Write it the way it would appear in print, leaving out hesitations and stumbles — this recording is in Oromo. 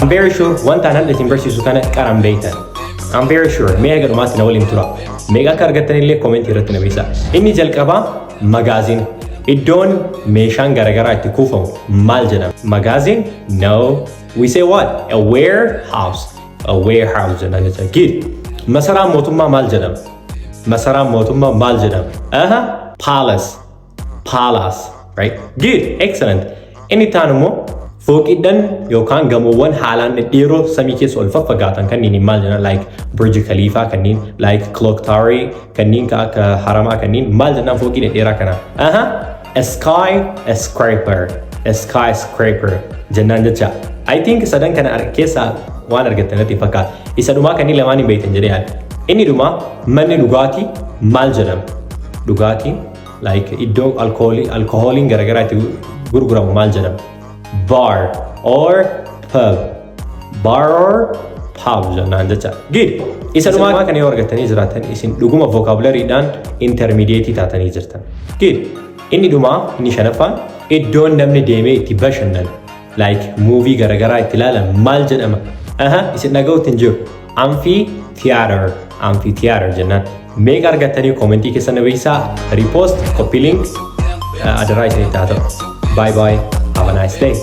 I'm very sure wanta anan isin barsiisu kana qaran beektan. I'm very sure. Mee haga dhumaatti na waliin tura. Meeqa akka argattan illee comment irratti na beeksisaa. Inni jalqabaa magazine. Iddoon meeshaan garaagaraa itti kuufamu maal jedhama? Magazine? No. We say what? A warehouse. A warehouse jennaan jecha. Good. Masaraan mootummaa maal jedhama? Masaraan mootummaa maal jedhama? Aha. Palace. Palace. Right? Good. Excellent. Inni itti aanu immoo fooqidhan yookaan gamoowwan haalaan dhedheeroo samii keessa ol faffagaatan kanneen maal jedhan? Like Burj Khalifa kanneen, like Clock Tower kanneen, akka haramaa kanneen maal jennaan fooqii dhedheeraa kana? Aha. A skyscraper. A skyscraper jennaan jecha. I think sadan kana keessaa waan argattan natti fakkaata. Isa dhumaa kanneen lamaan hin beektan jedhee yaada. Inni dhumaa manni dhugaatii maal jedhama? Dhugaatiin, like iddoo alkohooliin garaagaraa itti gurguramu maal jedhama? Bar or pub. Bar or pub jennaan jecha. Good. Isa dhumaa kana yoo argattanii jiraatan, isin dhuguma vocabularyidhaan intermediate taatanii jirtan. Good. Inni dhumaa, inni shanaffaan, iddoon namni deemee itti bashannanu, like movie garaagaraa itti ilaalan maal jedhama? Aha, isin dhaga'uutti hin jiru. Amphitheater. Amphitheater jennaan. Meeqa argattanii? Comment keessa na beeksisaa. Repost, copy link, adaraa isinitti haa ta'u. Bye bye. Have a nice day.